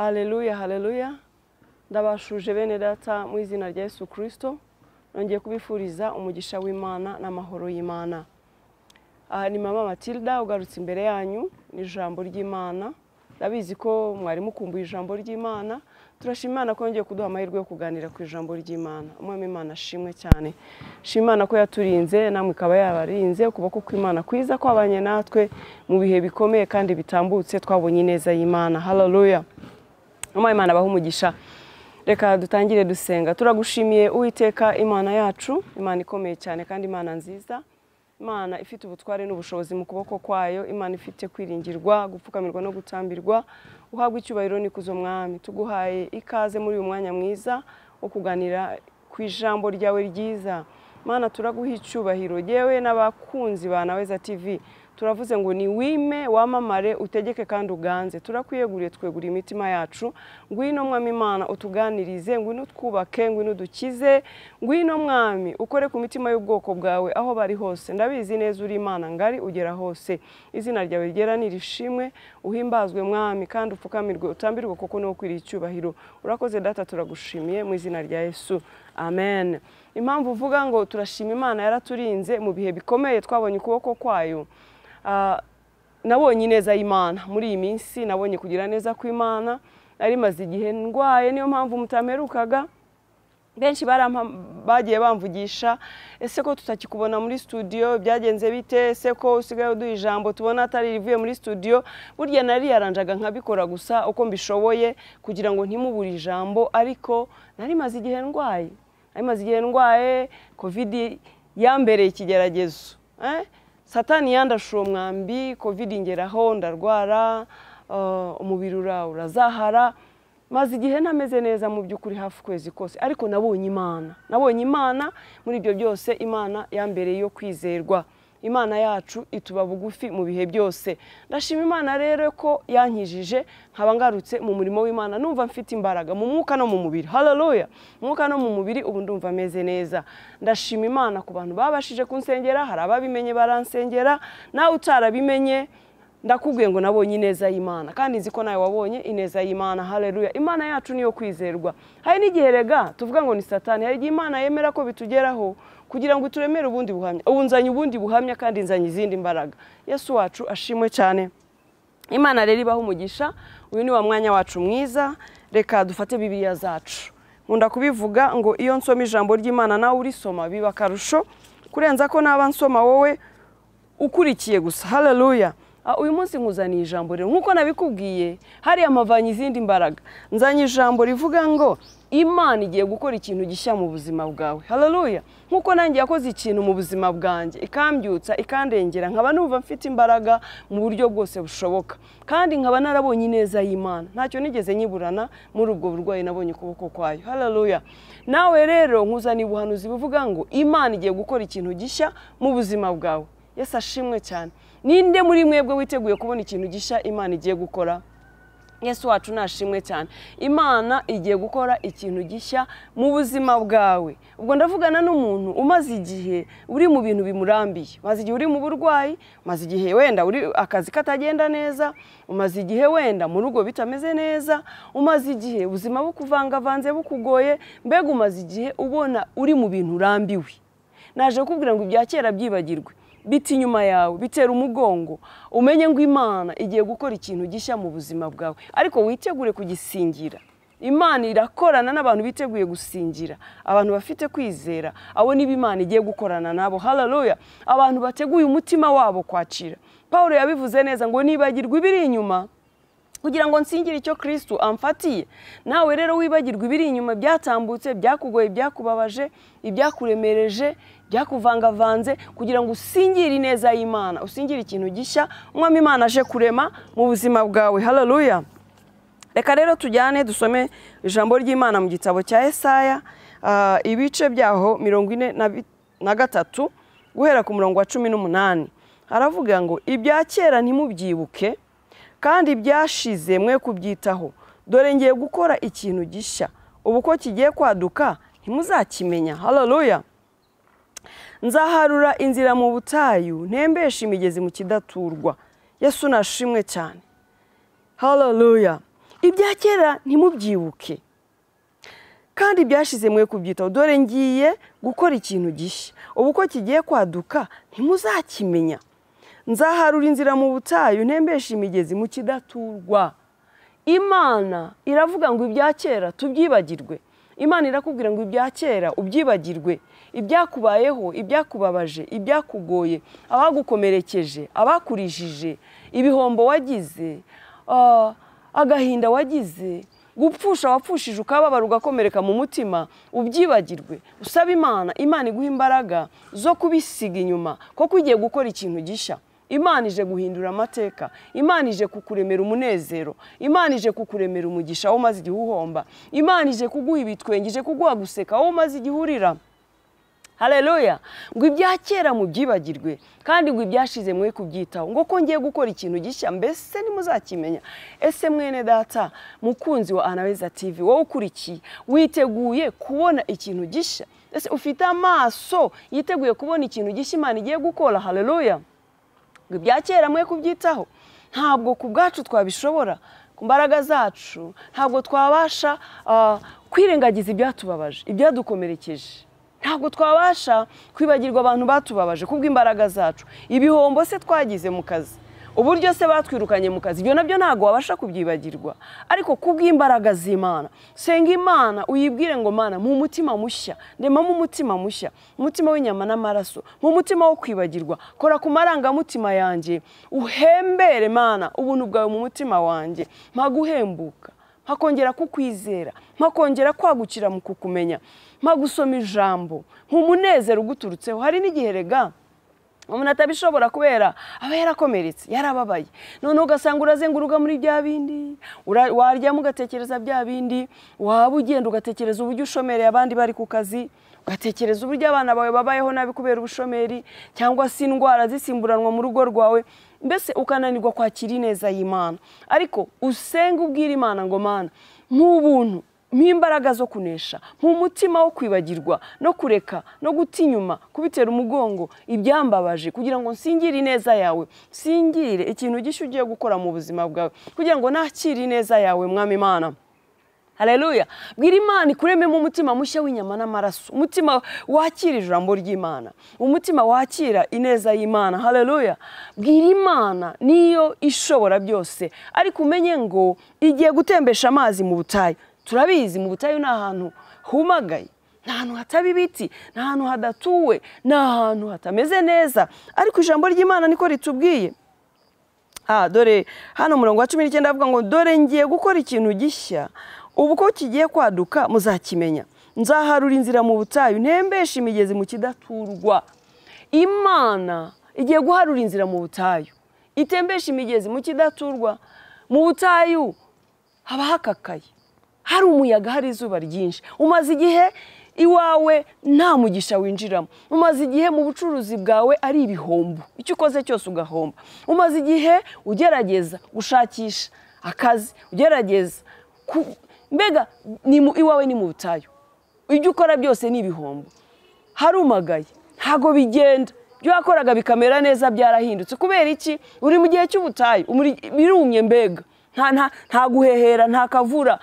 Haleluya, haleluya. Ndabashuje bene data mu izina rya Yesu Kristo. Nongeye kubifuriza umugisha w'Imana n'amahoro y'Imana. Aha ni Mama Matilda ugarutse imbere yanyu n'ijambo ry'Imana. Ndabizi ko mwari mukumbuye ijambo ry'Imana. Turashima Imana ko yongeye kuduha amahirwe yo kuganira ku ijambo ry'Imana. Umwami Imana ashimwe cyane. Shima Imana ko yaturinze namwe ikaba yabarinze. Ukuboko kw'Imana kwiza kwabanye natwe mu bihe bikomeye kandi bitambutse, twabonye ineza y'Imana. Haleluya. Umwami Imana abahe umugisha. Reka dutangire dusenga. Turagushimiye Uwiteka Imana yacu, Imana ikomeye cyane kandi Imana nziza, Imana ifite ubutware n'ubushobozi mu kuboko kwayo, Imana ifite kwiringirwa, gupfukamirwa no gutambirwa. Uhabwe icyubahiro n'ikuzo Mwami. Tuguhaye ikaze muri uyu mwanya mwiza wo kuganira ku ijambo ryawe ryiza. Mana, turaguha icyubahiro. Yewe n'abakunzi ba Naweza TV, turavuze ngo ni wime, wamamare, utegeke kandi uganze. Turakwiyeguriye, tweguriye imitima yacu. Ngwino Mwami Imana utuganirize, ngwino utwubake, ngwino udukize, ngwino Mwami ukore ku mitima y'ubwoko bwawe aho bari hose. Ndabizi neza uri Imana ngari, ugera hose. Izina ryawe ryera nirishimwe, uhimbazwe Mwami kandi upfukamirwe, utambirwe kuko niwo ukwiriye icyubahiro. Urakoze Data, turagushimiye mu izina rya Yesu. Amen. Impamvu uvuga ngo turashima Imana yaraturinze mu bihe bikomeye, twabonye ukuboko kwayo. Nabonye ineza y'Imana muri iyi minsi, nabonye kugira neza kw'Imana. Nari maze igihe ndwaye, niyo mpamvu mutamerukaga. Benshi bagiye bamvugisha, ese ko tutakikubona muri studio byagenze bite? Ese ko usigaye uduha ijambo tubona atari rivuye muri studio? Burya nari yaranjaga nkabikora gusa uko mbishoboye kugira ngo ntimubure ijambo, ariko nari maze igihe ndwaye. Nari maze igihe ndwaye, Covid yambereye ikigeragezo. Satani yandashuye umwambi, Covid ingeraho ndarwara, umubiri urazahara. Maze igihe ntameze neza mu by'ukuri hafi kwezi kose, ariko nabonye Imana. Nabonye Imana muri ibyo byose. Imana yambereye yo kwizerwa. Imana yacu ituba bugufi mu bihe byose. Ndashima Imana rero ko yankijije nkaba ngarutse mu murimo w'Imana, numva mfite imbaraga mu mwuka no mu mubiri. Haleluya. Mu mwuka no mu mubiri ubu ndumva meze neza. Ndashima Imana ku bantu babashije kunsengera, hari ababimenye baransengera, nawe utarabimenye ndakubwiye ngo nabonye ineza y'Imana, kandi nzi ko nawe wabonye ineza y'Imana. Haleluya. Imana yacu niyo kwizerwa. Hari n'igihe rega tuvuga ngo ni Satani, hari igihe Imana yemera ko bitugeraho kugira ngo ituremere ubundi buhamya. Ubu nzanye ubundi buhamya kandi nzanye izindi mbaraga. Yesu wacu ashimwe cyane. Imana rero ibahe umugisha. Uyu ni wa mwanya wacu mwiza. Reka dufate Bibiliya zacu. Nkunda kubivuga ngo iyo nsoma ijambo ry'Imana nawe urisoma biba akarusho kurenza ko naba nsoma wowe ukurikiye gusa. Haleluya. Uyu munsi nkuzaniye ijambo rero nkuko nabikubwiye, hari amavanye izindi mbaraga. Nzanye ijambo rivuga ngo Imana igiye gukora ikintu gishya mu buzima bwawe. Haleluya. Nkuko nanjye yakoze ikintu mu buzima bwanjye, ikambyutsa, ikandengera, nkaba numva mfite imbaraga mu buryo bwose bushoboka, kandi nkaba narabonye ineza y'Imana. Ntacyo nigeze nyiburana muri ubwo burwayi, nabonye ukuboko kwayo. Haleluya. Nawe rero nkuzaniye ubuhanuzi buvuga ngo Imana igiye gukora ikintu gishya mu buzima bwawe. Yesu ashimwe cyane. Ninde muri mwebwe witeguye kubona ikintu gishya Imana igiye gukora? Yesu wacu nashimwe cyane. Imana igiye gukora ikintu gishya mu buzima bwawe. Ubwo ndavugana n'umuntu umaze igihe uri mu bintu bimurambiye, umaze igihe uri mu burwayi, umaze igihe wenda uri akazi katagenda neza, umaze igihe wenda mu rugo bitameze neza, umaze igihe ubuzima bukuvangavanze bukugoye, mbega umaze igihe ubona uri mu bintu urambiwe. Naje kukubwira ngo ibya kera byibagirwe, biti inyuma yawe, bitera umugongo, umenye ngo Imana igiye gukora ikintu gishya mu buzima bwawe, ariko witegure kugisingira. Imana irakorana n'abantu biteguye gusingira, abantu bafite kwizera, abo niba Imana igiye gukorana nabo. Haleluya. Abantu bateguye umutima wabo kwakira. Paulo yabivuze neza ngo nibagirwe ibiri inyuma kugira ngo nsingire icyo Kristo amfatiye. Nawe rero wibagirwe ibiri inyuma, byatambutse, byakugoye, byakubabaje, ibyakuremereje, byakuvangavanze, kugira ngo usingire ineza y'Imana, usingire ikintu gishya Umwami Imana aje kurema mu buzima bwawe. Haleluya. Reka rero tujyane dusome ijambo ry'Imana mu gitabo cya Yesaya, ibice byaho 43 guhera ku murongo wa 18. Aravuga ngo ibya kera ntimubyibuke, kandi byashize mwe kubyitaho. Dore ngiye gukora ikintu gishya, ubu ko kigiye kwaduka ntimuzakimenya. Haleluya. Nzaharura inzira mu butayu, ntembesha imigezi mu kidaturwa. Yesu nashimwe cyane. Haleluya. Ibya kera ntimubyibuke, kandi byashize mwe kubyitaho. Dore ngiye gukora ikintu gishya, ubu ko kigiye kwaduka ntimuzakimenya. Nzaharura inzira mu butayu, ntembesha imigezi mu kidaturwa. Imana iravuga ngo ibya kera tubyibagirwe. Imana irakubwira ngo ibya kera ubyibagirwe, ibyakubayeho, ibyakubabaje, ibyakugoye, abagukomerekeje, abakurijije, ibihombo wagize, agahinda wagize, gupfusha wapfushije ukababara ugakomereka mu mutima, ubyibagirwe. Usaba Imana, Imana iguha imbaraga zo kubisiga inyuma, kuko ugiye gukora ikintu gishya. Imana ije guhindura amateka, Imana ije kukuremera umunezero, Imana ije kukuremera umugisha wowe umaze igihe uhomba, Imana ije kuguha ibitwenge, ije kuguha guseka wowe umaze igihe urira. Haleluya. Ngo ibya kera mubyibagirwe, kandi ngo ibyashize mwe kubyitaho, ngo ko ngiye gukora ikintu gishya, mbese ntimuzakimenya. Ese mwene data mukunzi wa Anaweza TV, wowe ukurikiye, witeguye kubona ikintu gishya? Ese ufite amaso yiteguye kubona ikintu gishya Imana igiye gukora? Haleluya. Ngo ibya kera mwe kubyitaho. Ntabwo ku bwacu twabishobora, ku mbaraga zacu ntabwo twabasha kwirengagiza ibyatubabaje, ibyadukomerekeje. Ntabwo twabasha kwibagirwa abantu batubabaje kubw'imbaraga zacu. Ibihombo se twagize mu kazi, uburyo se batwirukanye mu kazi, ibyo nabyo ntabwo wabasha kubyibagirwa. Ariko kubw'imbaraga z'Imana, senga Imana uyibwire ngo Mana, mu mutima mushya, ndemamo umutima mushya, umutima w'inyama n'amaraso, mu mutima wo kwibagirwa, kora ku marangamutima yanjye, uhembere Mana ubuntu bwawe mu mutima wanjye, mpa guhembuka, mpakongera kukwizera, mpakongera kwagukira mu kukumenya, mpa gusoma ijambo, nk'umunezero uguturutseho. Hari n'igihe rega umuntu atabishobora kubera aba yarakomeretse, yarababaye, none ugasanga urazenguruka muri bya bindi, waryama ugatekereza bya bindi, waba ugenda ugatekereza uburyo ushomereye abandi bari ku kazi, ugatekereza uburyo abana bawe babayeho nabi kubera ubushomeri, cyangwa se indwara zisimburanwa mu rugo rwawe, mbese ukananirwa kwakira ineza y'Imana. Ariko usenga ubwira Imana ngo Mana, nk'ubuntu, mpimbaraga zo kunesha, nk'umutima wo kwibagirwa no kureka no guta inyuma, kubitera umugongo ibyambabaje, kugira ngo nsingire ineza yawe, nsingire ikintu gishya ugiye gukora mu buzima bwawe, kugira ngo nakire ineza yawe Mwami Imana. Haleluya. Bwira Imana ikurememo umutima mushya w'inyama n'amaraso, umutima wakira ijambo ry'Imana, umutima wakira ineza y'Imana. Haleluya. Bwira Imana niyo ishobora byose, ariko umenye ngo igiye gutembesha amazi mu butayu. Turabizi mu butayu ni ahantu humagaye, ni ahantu hataba ibiti, ni ahantu hadatuwe, ni ahantu hatameze neza, ariko ijambo ry'Imana niko ritubwiye. Dore hano umurongo wa 19 avuga ngo dore ngiye gukora ikintu gishya, ubu ko kigiye kwaduka muzakimenya. Nzaharura inzira mu butayu, ntembesha imigezi mu kidaturwa. Imana igiye guharura inzira mu butayu, itembesha imigezi mu kidaturwa. Mu butayu haba hakakaye, hari umuyaga, hari izuba ryinshi. Umaze igihe iwawe nta mugisha winjiramo, umaze igihe mu bucuruzi bwawe ari ibihombo, icyo ukoze cyose ugahomba, umaze igihe ugerageza gushakisha akazi, ugerageza mbega iwawe ni mu butayu, ibyo ukora byose ni ibihombo, harumagaye, ntago bigenda, ibyo wakoraga bikamera neza byarahindutse. Kubera iki? Uri mu gihe cy'ubutayu, birumye mbega, nta guhehera, nta kavura,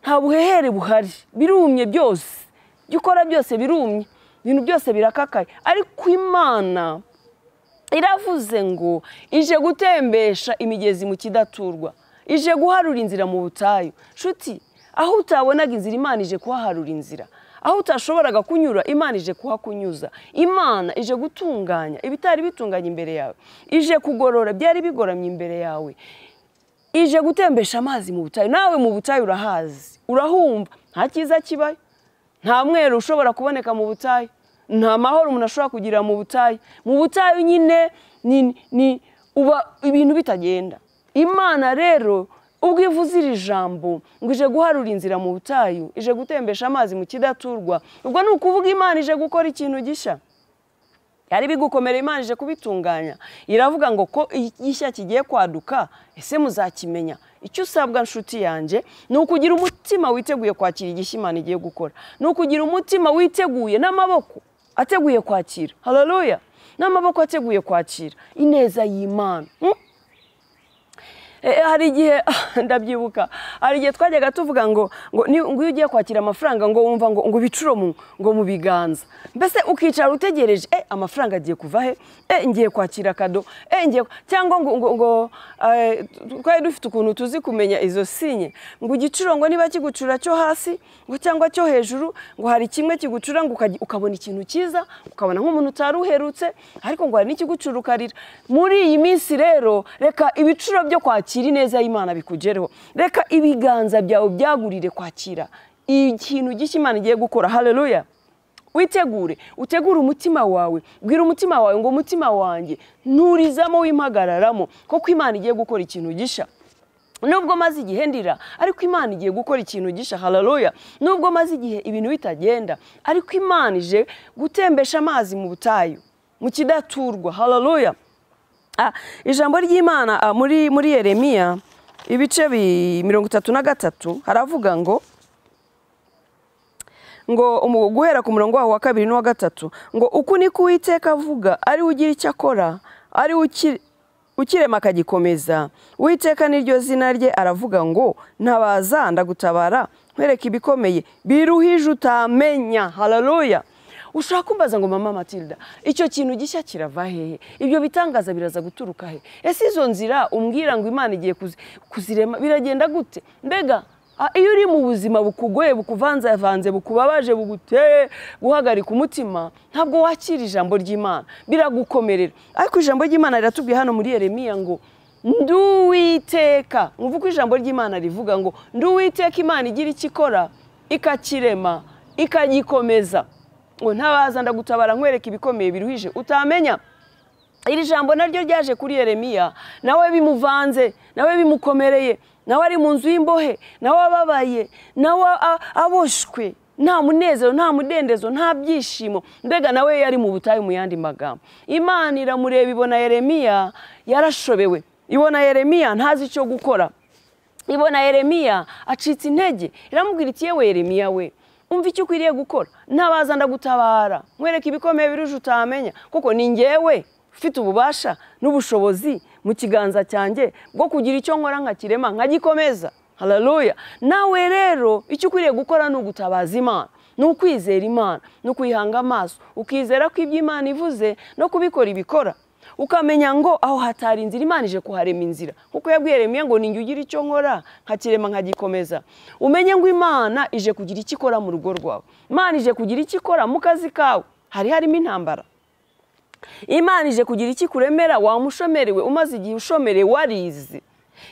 nta buhehere buhari, birumye byose, ibyo ukora byose birumye, ibintu byose birakakaye. Ariko Imana iravuze ngo ije gutembesha imigezi mu kidaturwa, ije guharura inzira mu butayu. Nshuti, aho utabonaga inzira Imana ije kuhaharura inzira, aho utashoboraga kunyura Imana ije kuhakunyuza. Imana ije gutunganya ibitari bitunganye imbere yawe, ije kugorora byari bigoramye imbere yawe, ije gutembesha amazi mu butayu. Nawe mu butayu urahazi, urahumva, nta cyiza kibayo, nta mwero ushobora kuboneka mu butayu, nta mahoro umuntu ashobora kugira mu butayu. Mu butayu nyine ni uba ibintu bitagenda. Imana rero ubwo ivuze iri jambo ngo ije guharura inzira mu butayu, ije gutembesha amazi mu kidaturwa, ubwo ni ukuvuga Imana ije gukora ikintu gishya. Yari bigukomera, Imana ije kubitunganya. Iravuga ngo ko igishya kigiye kwaduka, ese muzakimenya? Icyo usabwa nshuti yanjye ni ukugira umutima witeguye kwakira igishya Imana igiye gukora, ni ukugira umutima witeguye n'amaboko ateguye kwakira. Haleluya. N'amaboko ateguye kwakira ineza y'Imana. Hari igihe ndabyibuka, hari igihe twajyaga tuvuga ngo ngo iyo ugiye kwakira amafaranga ngo wumva ngo ibicuro ngo mu biganza, mbese ukicara utegereje amafaranga agiye kuva he, ngiye kwakira kado, ngiye cyangwa ngo twari dufite ukuntu tuzi kumenya izo sinye, ngo igicuro ngo niba kigucura cyo hasi ngo cyangwa cyo hejuru, ngo hari kimwe kigucura ngo ukabona ikintu cyiza, ukabona nk'umuntu utari uherutse, ariko ngo hari n'ikigucura ukarira. Muri iyi minsi rero reka ibicuro byo kwakira ineza y'Imana bikugereho, reka ibiganza byawe byagurire kwakira ikintu gishya Imana igiye gukora. Haleluya. Witegure, utegure umutima wawe, bwira umutima wawe ngo umutima wanjye nturizamo wimpagararamo, kuko Imana igiye gukora ikintu gishya. Nubwo maze igihe ndira, ariko Imana igiye gukora ikintu gishya. Haleluya. Nubwo maze igihe ibintu bitagenda, ariko Imana ije gutembesha amazi mu butayu, mu kidaturwa. Haleluya. Ijambo ry'Imana muri Yeremiya ibice 33 haravuga ngo guhera ku murongo waho wa 2 n'uwa 3 ngo uku niko Uwiteka avuga, ari ugira icyo akora, ari ukirema akagikomeza. Uwiteka niryo zina rye, aravuga ngo ntabaza ndagutabara, nkwereka ibikomeye biruhije utamenya. Haleluya. Ushaka kumbaza ngo mama Matilda, icyo kintu gishya kirava hehe? Ibyo bitangaza biraza guturuka he? Ese izo nzira umbwira ngo Imana igiye kuzirema biragenda gute? Mbega iyo uri mu buzima bukugoye, bukuvanzavanze, bukubabaje, buguteye guhagarika umutima, ntabwo wakira ijambo ry'Imana, biragukomerera. Ariko ijambo ry'Imana riratubwiye hano muri Yeremiya ngo nduwiteka. Mwumva uko ijambo ry'Imana rivuga ngo nduwiteka, Imana igira icyo ikora ikakirema ikagikomeza, ngo ntabaza ndagutabara nkwereka ibikomeye biruhije utamenya. Iri jambo naryo ryaje kuri Yeremiya, nawe bimuvanze, nawe bimukomereye, nawe ari mu nzu y'imbohe, nawe ababaye, nawe aboshwe, nta munezero, nta mudendezo, nta byishimo, mbega nawe yari mu butayu. Mu yandi magambo, Imana iramureba ibona Yeremiya yarashobewe, ibona Yeremiya ntazi icyo gukora, ibona Yeremiya acitse intege, iramubwira iti yewe Yeremiya we, umva icyo ukwiriye gukora, ntabaza ndagutabara, nkwereka ibikomeye biruje utamenya, kuko ni njyewe ufite ububasha n'ubushobozi mu kiganza cyanjye bwo kugira icyo nkora nkakirema nkagikomeza. Haleluya. Nawe rero icyo ukwiriye gukora ni ugutabaza Imana, ni ukwizera Imana, ni ukuyihanga amaso, ukizera ko ibyo Imana ivuze no kubikora ibikora, ukamenya ngo aho hatari inzira Imana ije kuharema inzira, kuko yabwiye Yeremiya ngo ninjye ugira icyo nkora nkakirema nkagikomeza. Umenye ngo Imana ije kugira icyo ikora mu rugo rwawe, Imana ije kugira icyo ikora mu kazi kawe, hari harimo intambara. Imana ije kugira icyo ikuremera wa mushomerewe umaze igihe ushomereye warize.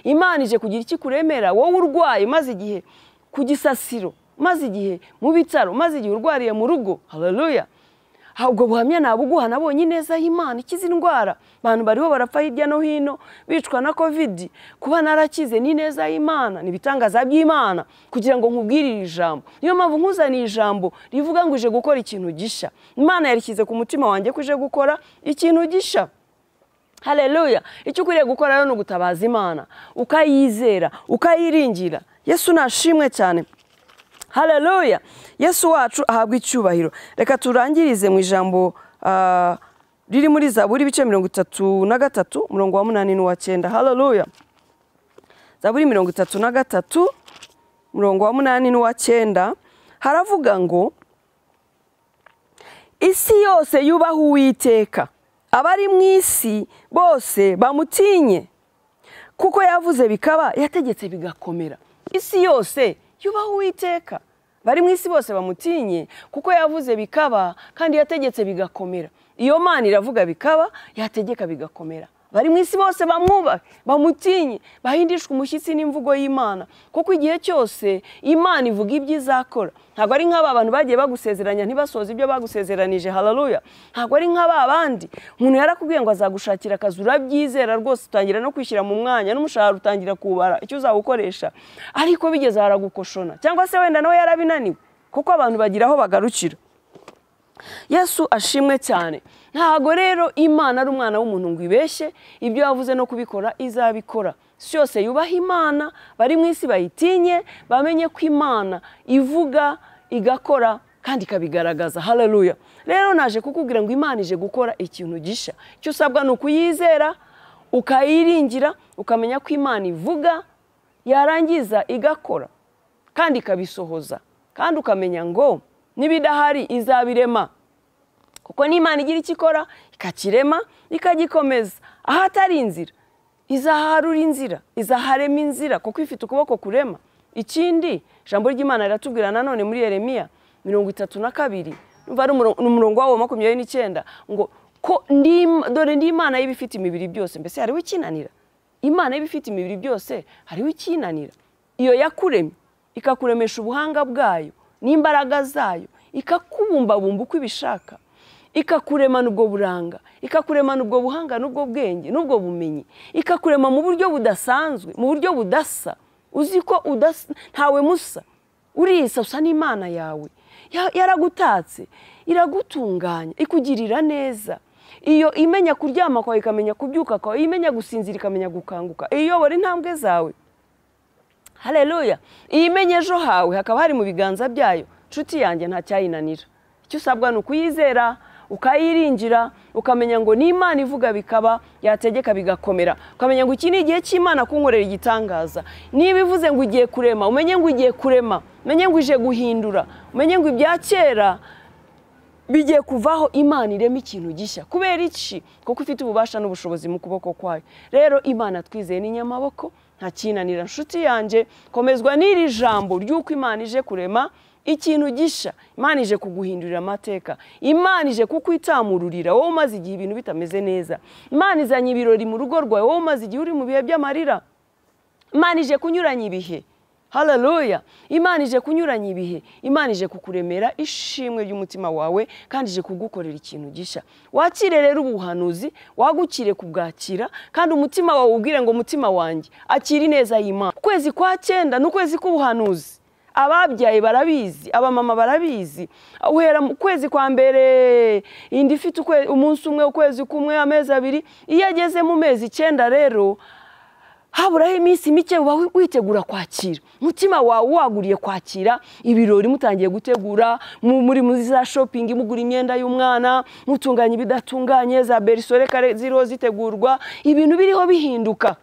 Imana ije kugira icyo ikuremera wowe urwaye umaze igihe ku gisasiro, umaze igihe mu bitaro, umaze igihe urwariye mu rugo. Haleluya. Ubwo buhamya nabuguha, nabonye ineza y'Imana ikiza indwara. Abantu bariho barapfa hirya no hino bicwa na COVID. Kuba narakize ni ineza y'Imana, ni ibitangaza by'Imana, kugira ngo nkubwirire ijambo. Niyo mpamvu nkuzaniye ijambo rivuga ngo ije gukora ikintu gishya. Imana yarishyize ku mutima wanjye ko ije gukora ikintu gishya. Haleluya. Icyo ukwiriye gukora rero ni ugutabaza Imana, ukayizera, ukayiringira. Yesu nashimwe cyane. Haleluya. Yesu wacu ahabwa icyubahiro. Reka turangirize mu ijambo riri muri Zaburi ibice 33 umurongo wa 8 n'uwa 9. Haleluya. Zaburi 33 umurongo wa 8 n'uwa 9 haravuga ngo isi yose yubaha Uwiteka, abari mu isi bose bamutinye, kuko yavuze bikaba, yategetse bigakomera. Isi yose yubaha Uwiteka, bari mu isi bose bamutinye, kuko yavuze bikaba kandi yategetse bigakomera. Iyo Mana iravuga bikaba, yategeka bigakomera. Bari mu isi bose bamwubahe, bamutinye, bahindishwe umushyitsi n'imvugo y'Imana, kuko igihe cyose Imana ivuga ibyo izakora. Ntabwo ari nk'aba bantu bagiye bagusezeranya ntibasoze ibyo bagusezeranije. Haleluya. Ntabwo ari nk'aba bandi umuntu yarakubwiye ngo azagushakira akazi, urabyizera rwose, utangira no kwishyira mu mwanya, n'umushahara utangira kubara icyo uzawukoresha, ariko bigeze haragukoshona, cyangwa se wenda nawe yarabinaniwe, kuko abantu bagira aho bagarukira. Yesu ashimwe cyane. Ntago rero Imana ari umwana w'umuntu ngo ibeshye, ibyo yavuze no kubikora izabikora. Si yose yubaha Imana, bari mu isi bayitinye, bamenye ko Imana ivuga igakora kandi ikabigaragaza. Haleluya. Rero naje kukubwira ngo Imana ije gukora ikintu gishya. Icyo usabwa ni ukuyizera, Ukayiringira, ukamenya ko Imana ivuga, yarangiza igakora kandi ikabisohoza, kandi ukamenya ngo n'ibidahari izabirema, kuko n'Imana igira icyo ikora ikakirema ikagikomeza. Ahatari inzira izaharura inzira, izaharema inzira, kuko ifite ukuboko kurema. Ikindi ijambo ry'Imana riratubwira nanone muri Yeremiya 32, numva ari umurongo wawo 29, ngo ko dore ndi Imana y'ibifite imibiri byose, mbese hariho ikinanira? Imana y'ibifite imibiri byose hariho ikinanira? Iyo yakuremye ikakuremesha ubuhanga bwayo n'imbaraga zayo, ikakubumbabumba uko ibishaka, ikakuremana ubwo buranga, ikakuremana ubwo buhanga n'ubwo bwenge n'ubwo bumenyi, ikakurema mu buryo budasanzwe, mu buryo budasa. Uzi ko ntawe musa, urisa usa n'Imana yawe. Yaragutatse, iragutunganya, ikugirira neza. Iyo imenya kuryama kwawe ikamenya kubyuka kwawe, imenya gusinzira ikamenya gukanguka, iyobora intambwe zawe. Haleluya! Iyo imenya ejo hawe hakaba hari mu biganza byayo, nshuti yanjye nta cyayinanira. Icyo usabwa ni ukuyizera, ukayiringira, ukamenya ngo ni Imana ivuga bikaba, yategeka bigakomera, ukamenya ngo iki ni igihe cy'Imana kunkorera igitangaza. Niba ivuze ngo igiye kurema, umenye ngo igiye kurema, umenye ngo ije guhindura, umenye ngo ibya kera bigiye kuvaho, Imana irema ikintu gishya. Kubera iki? Kuko ifite ububasha n'ubushobozi mu kuboko kwayo. Rero Imana twizeye ni nyamaboko, nta kinanira. Nshuti yanjye, komezwa n'iri jambo ry'uko Imana ije kurema ikintu gishya. Imana ije kuguhindurira amateka, Imana ije kukwitamururira wowe umaze igihe ibintu bitameze neza. Imana izanye ibirori mu rugo rwawe wowe umaze igihe uri mu bihe by'amarira. Imana ije kunyuranya ibihe. Haleluya! Imana ije kunyuranya ibihe, Imana ije kukuremera ishimwe ry'umutima wawe, kandi ije kugukorera ikintu gishya. Wakire rero ubuhanuzi, wagukire kubwakira, kandi umutima wawe ubwire ngo mutima wanjye akira ineza y'Imana. Ukwezi kwa 9 ni ukwezi k'ubuhanuzi. Ababyaye barabizi, abamama barabizi. Uhera mu kwezi kwa mbere, indi ifite umunsi umwe, ukwezi kumwe, amezi abiri. Iyo ageze mu mezi 9 rero haburaho iminsi mike uba witegura kwakira. Umutima wawe waguriye kwakira ibirori, mutangiye gutegura, muri muri za shopping, mugura imyenda y'umwana, mutunganya ibidatunganye, za berisore kare ziriho zitegurwa, ibintu biriho bihinduka.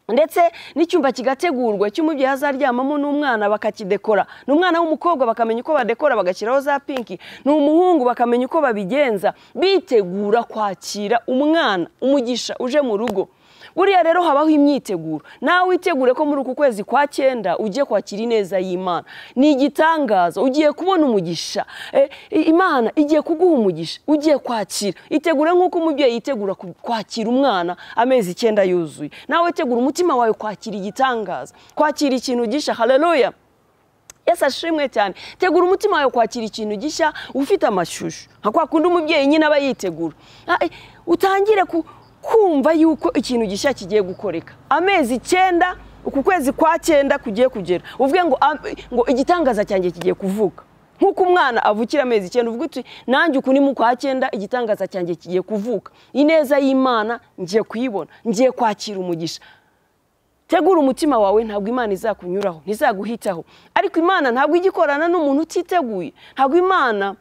Ndetse n'icyumba kigategurwa cy'umubyeyi azaryamamo n'umwana bakakidekora. N'umwana w'umukobwa bakamenya uko badekora, bagashyiraho za pinki, n'umuhungu bakamenya uko babigenza, bitegura kwakira umwana, umugisha uje mu rugo. Buriya rero habaho imyiteguro. Nawe witegure ko muri uku kwezi kwa 9 ugiye kwakira ineza y'Imana. Ni igitangaza, ugiye kubona umugisha. Imana igiye kuguha umugisha, ugiye kwakira. Itegure nk'uko umubyeyi yitegura kwakira umwana amezi 9 yuzuye. Nawe tegura umutima wawe kwakira igitangaza, kwakira ikintu gishya. Haleluya! Yesu ashimwe cyane. Tegura umutima wawe kwakira ikintu gishya ufite amashusho. Nka kwa kundi umubyeyi nyine aba yitegura. Utangire kumva yuko ikintu gishya kigiye gukoreka. Amezi 9, uku kwezi kwa 9 kugiye kugera, uvuge ngo igitangaza cyanjye kigiye kuvuka. Nkuko umwana avukira amezi 9, uvuge uti nanjye uku ni mu kwa 9 igitangaza cyanjye kigiye kuvuka. Ineza y'Imana ngiye kuyibona, ngiye kwakira umugisha. Tegura umutima wawe, ntabwo Imana izakunyuraho, ntizaguhitaho. Ariko Imana ntabwo igikorana n'umuntu utiteguye. Ntabwo Imana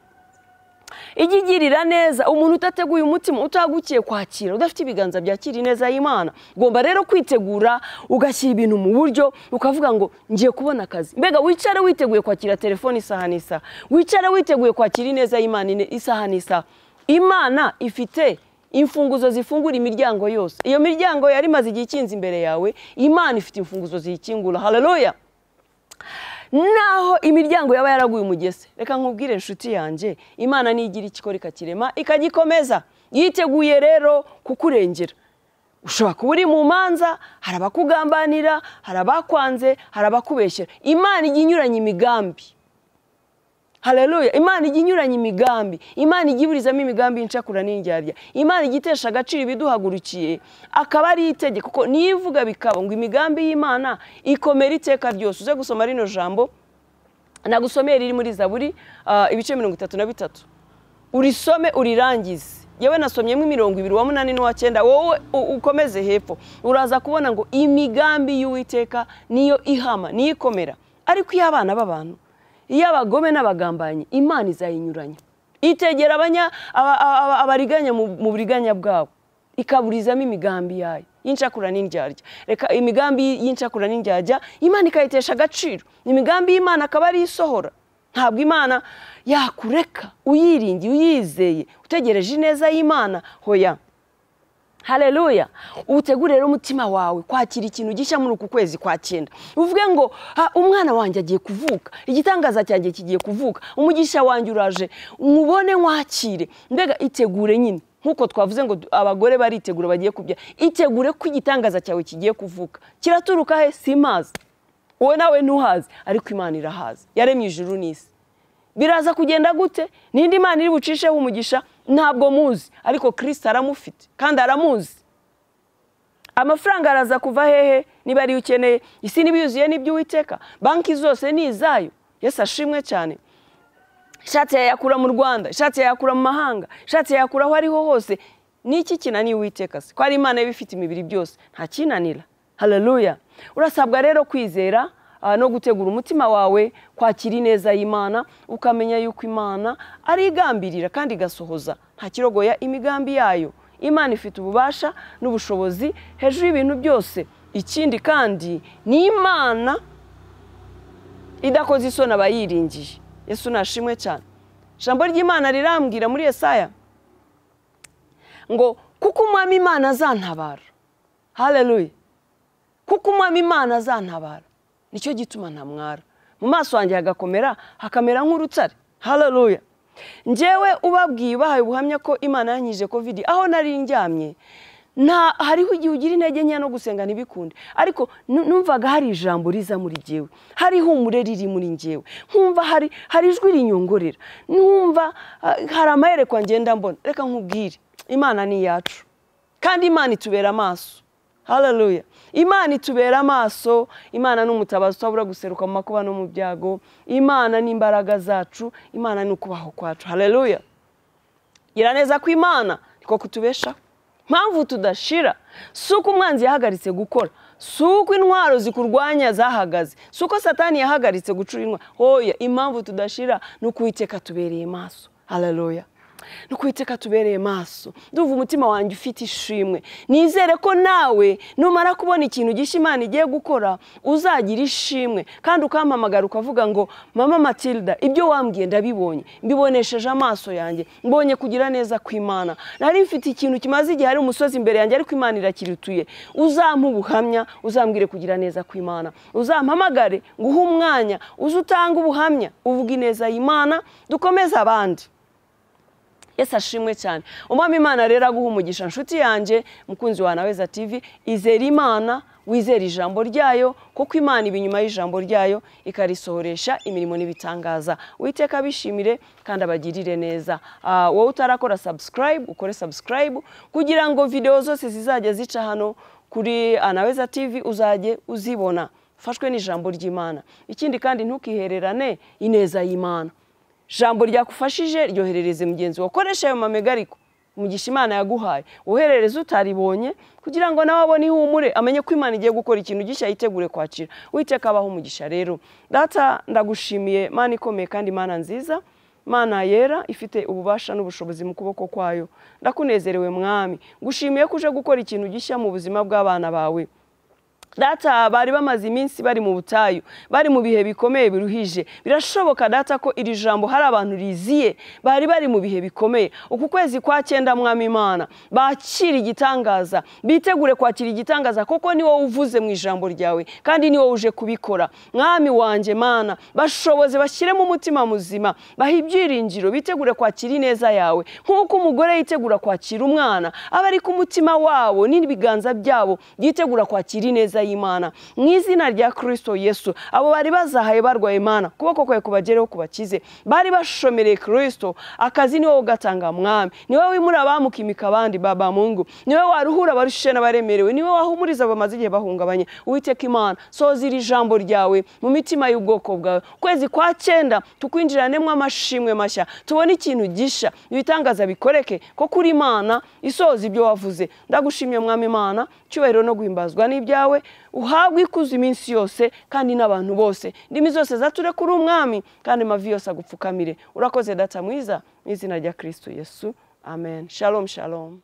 igigirira neza umuntu utateguye umutima, utagukiye kwakira, udafite ibiganza byakira ineza y'Imana. Ugomba rero kwitegura, ugashyira ibintu mu buryo, ukavuga ngo ngiye kubona akazi. Mbega wicare witeguye kwakira telefone isaha n'isaha, wicare witeguye kwakira ineza y'Imana isaha n'isaha. Imana ifite imfunguzo zifungura imiryango yose. Iyo miryango yari imaze igihe ikinze imbere yawe, Imana ifite imfunguzo ziyikingura. Haleluya! Naho imiryango yaba yaraguye umugese, reka nkubwire inshuti yanjye, Imana nigira ikikora ikakirema ikagikomeza. Yiteguye rero kukurengera. Ushobora kuba uri mu manza, hari abakugambanira, hari abakwanze, hari abakubeshyera. Imana ijya inyuranya imigambi. Haleluya! Imana ijya inyuranya imigambi. Imana ijya iburizamo imigambi y'incakura n'indyarya. Imana ijya itesha agaciro ibiduhagurukiye, akaba ari itegeko, kuko niyo ivuga bikaba ngo imigambi y'Imana ikomera iteka ryose. Uze gusoma rino jambo nagusomeye riri muri Zaburi ibice 33, urisome urirangize. Yewe nasomyemo imirongo 2 wa 8 n'uwa 9, wowe ukomeze hepfo uraza kubona ngo imigambi y'Uwiteka niyo ihama, niyo ikomera. Ariko iyo abana b'abantu, iyo abagome n'abagambanyi, Imana izayinyuranya, itegera abariganya mu buriganya bwabo, ikaburizamo imigambi yayo. y'incakura n'indyarya. Reka imigambi y'incakura n'indyarya Imana ikayitesha agaciro, imigambi y'Imana akaba ari isohora. Ntabwo Imana yakureka uyiringiye, uyizeye, utegereje ineza y'Imana. Hoya, haleluya. Utegure rero umutima wawe kwakira ikintu gishya muri uku kwezi kwa cyenda, uvuge ngo umwana wanjye agiye kuvuka, igitangaza cyanjye kigiye kuvuka, umugisha wanjye uraje, mubone mwakire. Mbega itegure nyine, nkuko twavuze ngo abagore baritegura bagiye kubyara, itegure ko igitangaza cyawe kigiye kuvuka. Kiraturuka he? Simazi, wowe nawe ntuhazi, ariko Imana irahazi, yaremye ijuru n'isi. Biraza kugenda gute? Nindi Imana iri bucisheho umugisha? Ntabwo muzi, ariko Kristo aramufite kandi aramuzi. Amafaranga araza kuva hehe niba ari ukeneye? Isi niba yuzuye n'iby'Uwiteka, banki zose ni izayo. Yesu ashimwe cyane. Ishatse yayakura mu Rwanda, ishatse yayakura mu mahanga, ishatse yayakura aho ariho hose. Niki kinaniye Uwiteka se? Ko ari Imana ibifite imibiri byose, nta kinanira. Haleluya. Urasabwa rero kwizera no gutegura umutima wawe kwakira ineza y'Imana, ukamenya yuko Imana ari igambirira kandi igasohoza, nta kirogoya imigambi yayo. Imana ifite ububasha n'ubushobozi hejuru y'ibintu byose. Ikindi kandi ni Imana idakoze isoni abayiringiye. Yesu nashimwe cyane. Ijambo ry'Imana rirambwira muri Yesaya ngo kuko Umwami Imana azantabara. Haleluya. Kuko Umwami Imana azantabara, nicyo gituma ntamwara, mu maso yanjye hagakomera hakamera nk'urutare. Haleluya. Njyewe ubabwiye, ubahaye ubuhamya ko Imana yankije COVID aho nari ndyamye, nta hariho igihe ugira intege nke no gusenga ntibikunde, ariko numvaga hari ijambo riza muri jyewe, hari ihumure riri muri njyewe, nkumva hari ijwi rinyongorera, nkumva hari amayerekwa ngenda mbona. Reka nkubwire, Imana ni iyacu kandi Imana itubera amaso. Haleluya. Imana itubera amaso. Imana ni umutabazi utabura guseruka mu makuba no mu byago. Imana ni imbaraga zacu, Imana ni ukubaho kwacu. Haleluya. Gira neza ko Imana niko kutubeshaho. Mpamvu tudashira si uko umwanzi yahagaritse gukora, si uko intwaro zikurwanya zahagaze, si uko Satani yahagaritse gucura intwaro. Hoya, impamvu tudashira ni uko Uwiteka atubereye maso. Haleluya. Ni uko Uwiteka atubereye maso. Ndumva umutima wanjye ufite ishimwe. Nizere ko nawe numara kubona ikintu gishya Imana igiye gukora uzagira ishimwe, kandi ukampamagara ukavuga ngo Mama Matilda, ibyo wambwiye ndabibonye, mbibonesheje amaso yanjye, mbonye kugira neza kw'Imana. Nari mfite ikintu kimaze igihe ari umusozi imbere yanjye, ariko Imana irakirituye. Uzampa ubuhamya, uzambwire kugira neza kw'Imana, uzampamagare nguhe umwanya, uze utange ubuhamya, uvuge ineza y'Imana, dukomeze abandi. Yesu ashimwe cyane. Umwami Imana rero aguha umugisha, nshuti yanjye, mukunzi wa Naweza TV. Izere Imana, wizere ijambo ryayo, kuko Imana iba inyuma y'ijambo ryayo ikarisohoresha imirimo n'ibitangaza. Uwiteka abishimire kandi abagirire neza. Wowe utarakora subscribe, ukore subscribe kugira ngo video zose zizajya zica hano kuri Anaweza TV uzajye uzibona. Ufashwe n'ijambo ry'Imana. Ikindi kandi ntukihererane ineza y'Imana. Jambo ryakufashije ryoherereze mugenzi wawe, koresha ayo mamega, ariko umugisha Imana yaguhaye woherereze utaribonye, kugira ngo nawe abone ihumure, amenye ko Imana igiye gukora ikintu gishya, yitegure kwakira. Uwiteka abaho umugisha rero. Data, ndagushimiye Mana ikomeye kandi Mana nziza, Mana yera ifite ububasha n'ubushobozi mu kuboko kwayo. Ndakunezerewe Mwami, ngushimiye ko uje gukora ikintu gishya mu buzima bw'abana bawe. Data, bari bamaze iminsi bari mu butayu, bari mu bihe bikomeye biruhije. Birashoboka Data ko iri jambo hari abantu riziye, bari bari mu bihe bikomeye. Uku kwezi kwa cyenda, Mwami Imana, bakira igitangaza, bitegure kwakira igitangaza, kuko ni wowe uvuze mu ijambo ryawe kandi ni wowe uje kubikora. Mwami wanjye Mana, bashoboze, bashyiremo umutima muzima, bahe ibyiringiro, bitegure kwakira ineza yawe. Nk'uko umugore yitegura kwakira umwana, aba ari ku mutima wabo n'ibiganza byabo byitegura kwakira ineza y'Imana. Mu izina rya Kristo Yesu, abo bari bazahaye, barwaye, Imana kuboko kwawe kubagereho kubakize. Bari bashomereye, Kristo, akazi ni wowe ugatanga Mwami, ni wowe wimura abamukimika abandi. Baba Mungu, ni wowe waruhura abarushe n'abaremerewe, ni wowe wahumuriza bamaze igihe bahungabanye. Uwiteka Imana, soza iri jambo ryawe mu mitima y'ubwoko bwawe. Kwezi kwa cyenda tukwinjiranemo amashimwe mashya, tubone ikintu gisha, ibitangaza bikoreke, ko kuri Imana isoza ibyo wavuze. Ndagushimye Mwami Imana, cyubahiro no guhimbazwa n'ibyawe, uhabwe ikuzo iminsi yose kandi n'abantu bose, indimi zose zature kuri Umwami kandi amavi yose agupfukamire. Urakoze Data mwiza, mu izina rya Kristo Yesu, amen. Shalom, shalom.